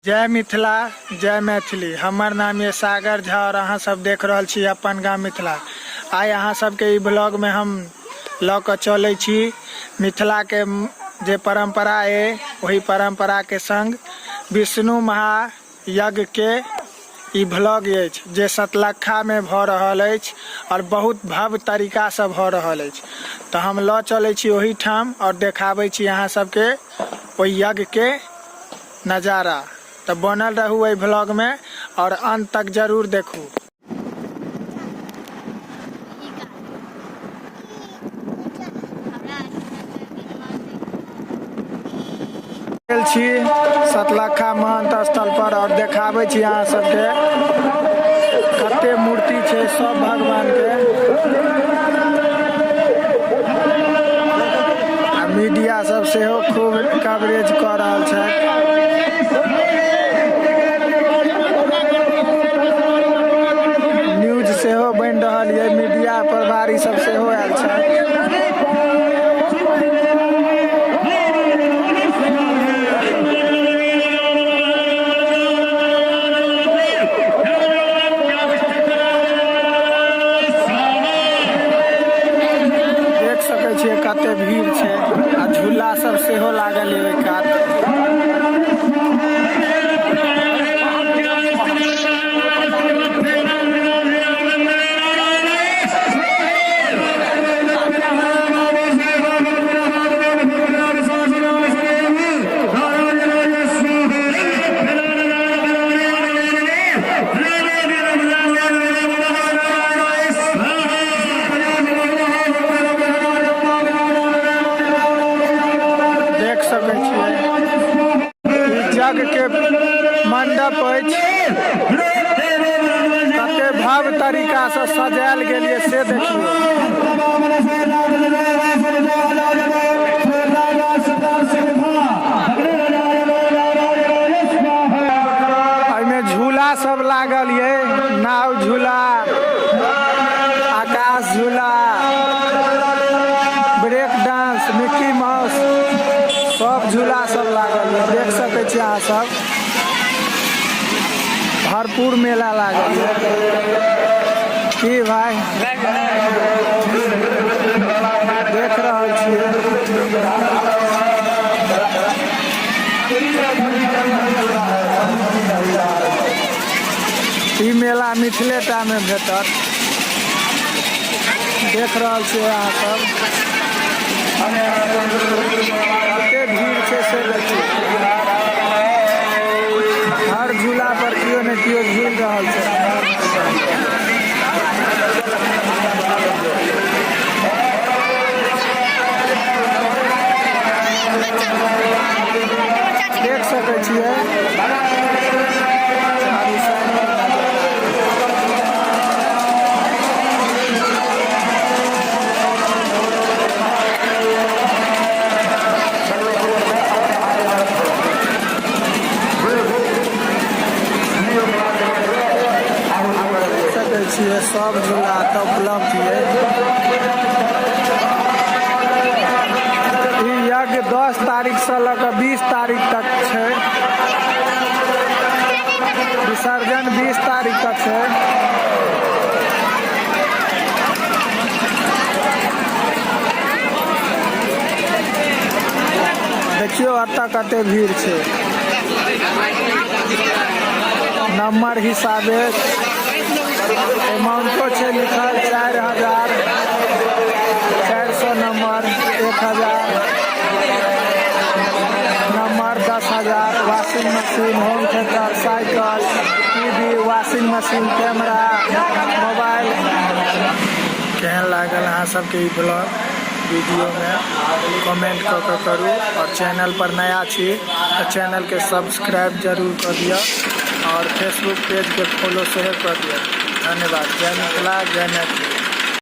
जय मिथिला जय मैथिली। हमर नाम ये सागर झा और अहाँ सब देख रहल छी अपन गाम मिथिला। आइ अहाँ सबके ई ब्लॉग में हम लऽ कऽ चलै छी मिथिला के जे परंपरा है वही परंपरा के संग विष्णु महायज्ञ के ई ब्लॉग अछि जे सतलखा में भऽ रहल अछि और बहुत भव्य तरीका से भऽ रहल अछि। तऽ हम लऽ चलै छी ओहि ठाम और देखाबै छी अहाँ सबके ओहि यज्ञ के नजारा। तऽ बनल रहू एहि व्लॉग में और अंत तक जरूर देखू। गेल छी सतलखा महंत स्थल पर और देखाबै छी अहाँ सबके कते मूर्ति छै सब भगवान के। आ मीडिया सब सेहो खूब कवरेज कऽ रहल छथि। न्यूज सेहो बनि रहल ये, मीडिया प्रभारी सब सेहो आयल छथि। देख सकै छियै कते भीड़ छै आ झूला सब सेहो लागल ये ओहि कात। देख सकै छियै ई यज्ञ के मंडप अछि, कते भव्य तरीका से सजायल गेल ये से देखियौ। एहिमे झूला सब लागल ये, नाव झूला, आकाश झूला, ब्रेक डांस, मिक्की माउस, सब झूला सब लागल ये। देख सकै छी अहाँ सब, भरपूर मेला लागल ये। की भाई देख रहल छियै। ई मेला मिथिलेटा में भेटत। देख रहल छियै अहाँ सब कते भीड़ छै से देखियौ। हर झूला पर केओ ने केओ झूल रहल छै। देख सकै छियै। देख सकै छियै सब झूला एतऽ उपलब्ध ये। ई यज्ञ 10 तारीख से लऽ कऽ 20 तारीख तक छै। विसर्जन 20 तारीख तक छै। देखियौ एतऽ कते भीड़ छै। नंबर हिसाबे अमाउंटो छै लिखल, 4400 number, 1000 number, 10,000, washing machine, home theatre, cycle, TV, washing machine, camera, mobile. केहन लागल अहाँ सबके ई ब्लॉग वीडियो में कमेंट कऽ कऽ करू और चैनल पर नया छी तऽ चैनल के सब्सक्राइब जरूर कऽ दिअ और फेसबुक पेज के फॉलो सेहो कऽ दिअ। धन्यवाद। जय मिथिला, जय मैथिली।